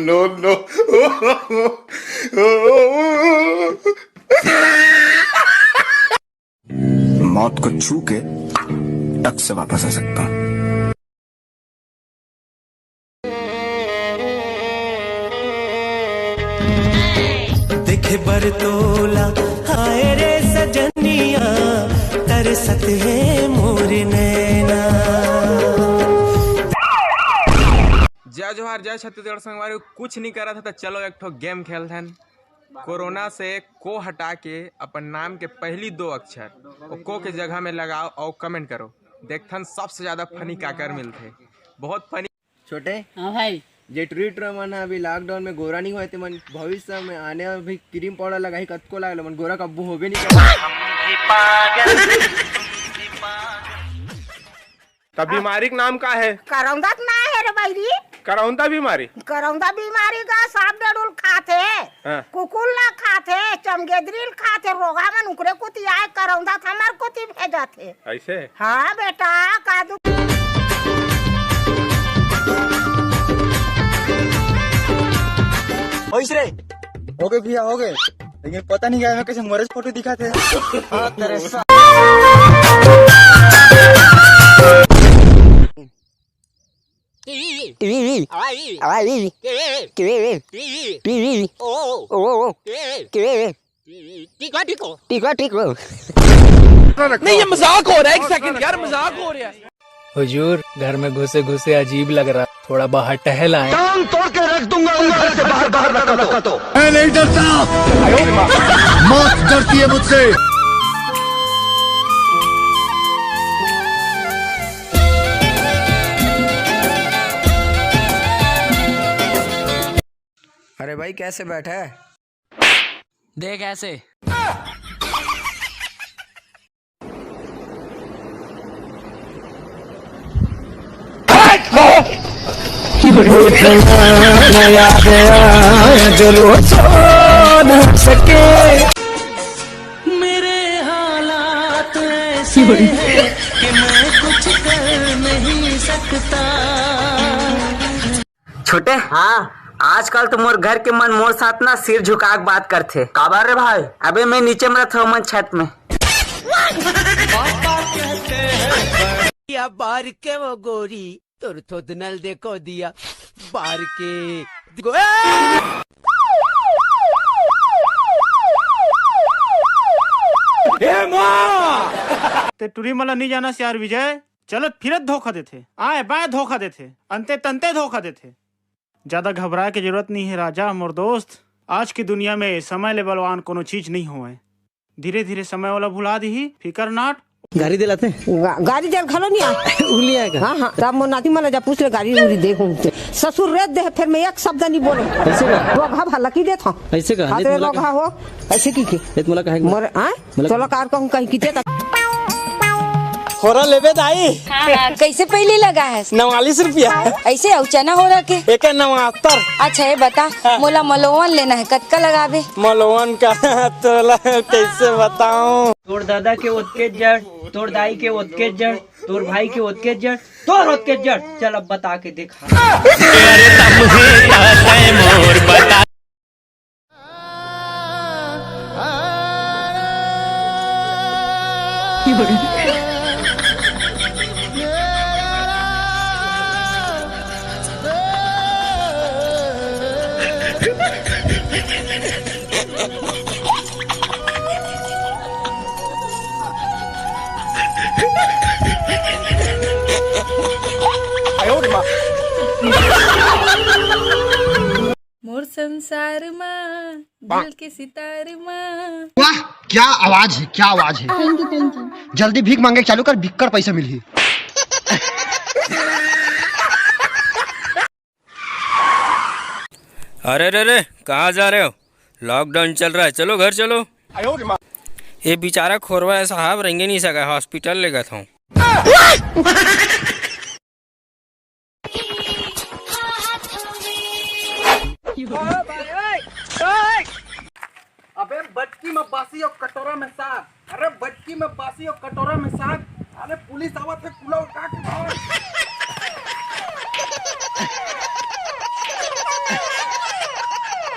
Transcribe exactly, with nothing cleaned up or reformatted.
मौत को छू के टक से वापस आ सकता हूँ। देखे बर तोला, हाय रे सजनिया, तरसत हे मोर नैना। जय जोहार, जय छत्तीसगढ़ संगवारी। कुछ नहीं करत हे त चलो एक ठो गेम खेलथन। कोरोना से को हटा के अपन नाम के पहली दो अक्षर ओ को के जगह में लगाओ और कमेंट करो। देखथन सबसे ज्यादा फनी काकर मिलथे। बहुत फनी। छोटे, हाँ भाई। जे टुरी टुरा मन ह अभी लॉकडाउन में गोरा नहीं होए, ते मन भविष्य में आने अभी क्रीम पाउडर लगाही, कतको लागल मन गोरा कब्बू होबे नहीं करे। त बीमारी के नाम का हे? करौंदा के ना हे रे बहिरी। करौंदा बीमारी? करौंदा बीमारी का सांप डेड़ुल खाथे, हाँ। कुकुर ला खाथे, चमगेदरी ल खाथे, रोगा मन उकरे कुती आए, करौंदा त हमर कुती भेजत हे। ऐसे? हाँ बेटा, का दु- होइस रे? हो गए भैया, हो गए। लेकिन पता नहीं क्या, मैं कैसे मरे फोटो दिखाथे। हाँ, तेरे सा- ठीक हो, ठीक हो। ठीक हो, ठीक हो। नहीं, ये मजाक हो रहा है, एक सेकंड यार, मजाक हो रहा है। हुजूर, घर में घुसे घुसे अजीब लग रहा, थोड़ा बाहर टहल आए। टांग तोड़ के रख दूंगा उन घर से बाहर, बाहर निकल तो। मैं नहीं डरता, मौत डरती है मुझसे। अरे भाई, कैसे बैठा है? देख ऐसे। मेरे हालात ऐसे हैं कि मैं कुछ कर नहीं सकता। छोटे, हाँ। आजकल तो मोर घर के मन मोर साथ ना सिर झुका के बात करथे। काबर रे भाई? अबे मैं नीचे में रहथव, मन छत में। या बार के वो गोरी, तोर थोदनल देखो दिया, बार के। हे माँ! ते टुरी मला नहीं जाना सियार विजय। चलत फिरत धोखा देथे, आए बाए धोखा देथे, अंते तंते धोखा देथे। ज्यादा घबराए के जरूरत नहीं है राजा, मोर दोस्त। आज की दुनिया में समय ले बलवान कोनो चीज नहीं होवे। धीरे धीरे समय वाला भुला दिही, फिकर नाट। गाड़ी दिलाते? गा-, गाड़ी दे घलो नहीं आ। उली आएगा। हाँ, हाँ, तब मोर नाती मला जा पूछ ले, गाड़ी उड़ी दे घूमते। ससुर रेत दे, फिर मैं एक शब्द नहीं बोले। ऐसे का? रोगहा भला की देत हूँ। ऐसे का? हाथ नहीं, में मोला रोगहा हो, ऐसे की के? ये तो मोला कहे के मोर, आए? मतलब तोला कार कहूँ कहीं किते तक। होरा लेबे दाई? हाँ, हाँ, कैसे पहले लगा है? नवालीस रुपया। ऐसे अउ चना होरा के? एक नवातर। अच्छा, ये बता, हाँ। मोला मलोवन लेना है, कतका लगाबे? मलोवन का तोला कैसे बताऊं? तोर दादा के ओतके जड़, तोर दाई के ओतके जड़, तोर भाई के ओतके जड़, तोर ओतके जड़। चल अब बता के देखा। मोर संसार मा, दिल के सितार मा। वाह, क्या आवाज है, क्या आवाज है। Thank you, thank you। जल्दी भीख मांगे चालू कर, बिक्कड़ पैसा मिलही। अरे रे रे, कहाँ जा रहे हो? लॉकडाउन चल रहा है, चलो घर चलो। ये बेचारा खोरवा है साहब, रेंगे नहीं सका, हॉस्पिटल लेगत हूँ। अबे बटकी में बासी और कटोरा में साग, अरे बटकी में बासी और कटोरा में साग, अरे पुलिस आवत है, कुला उठा के भाग।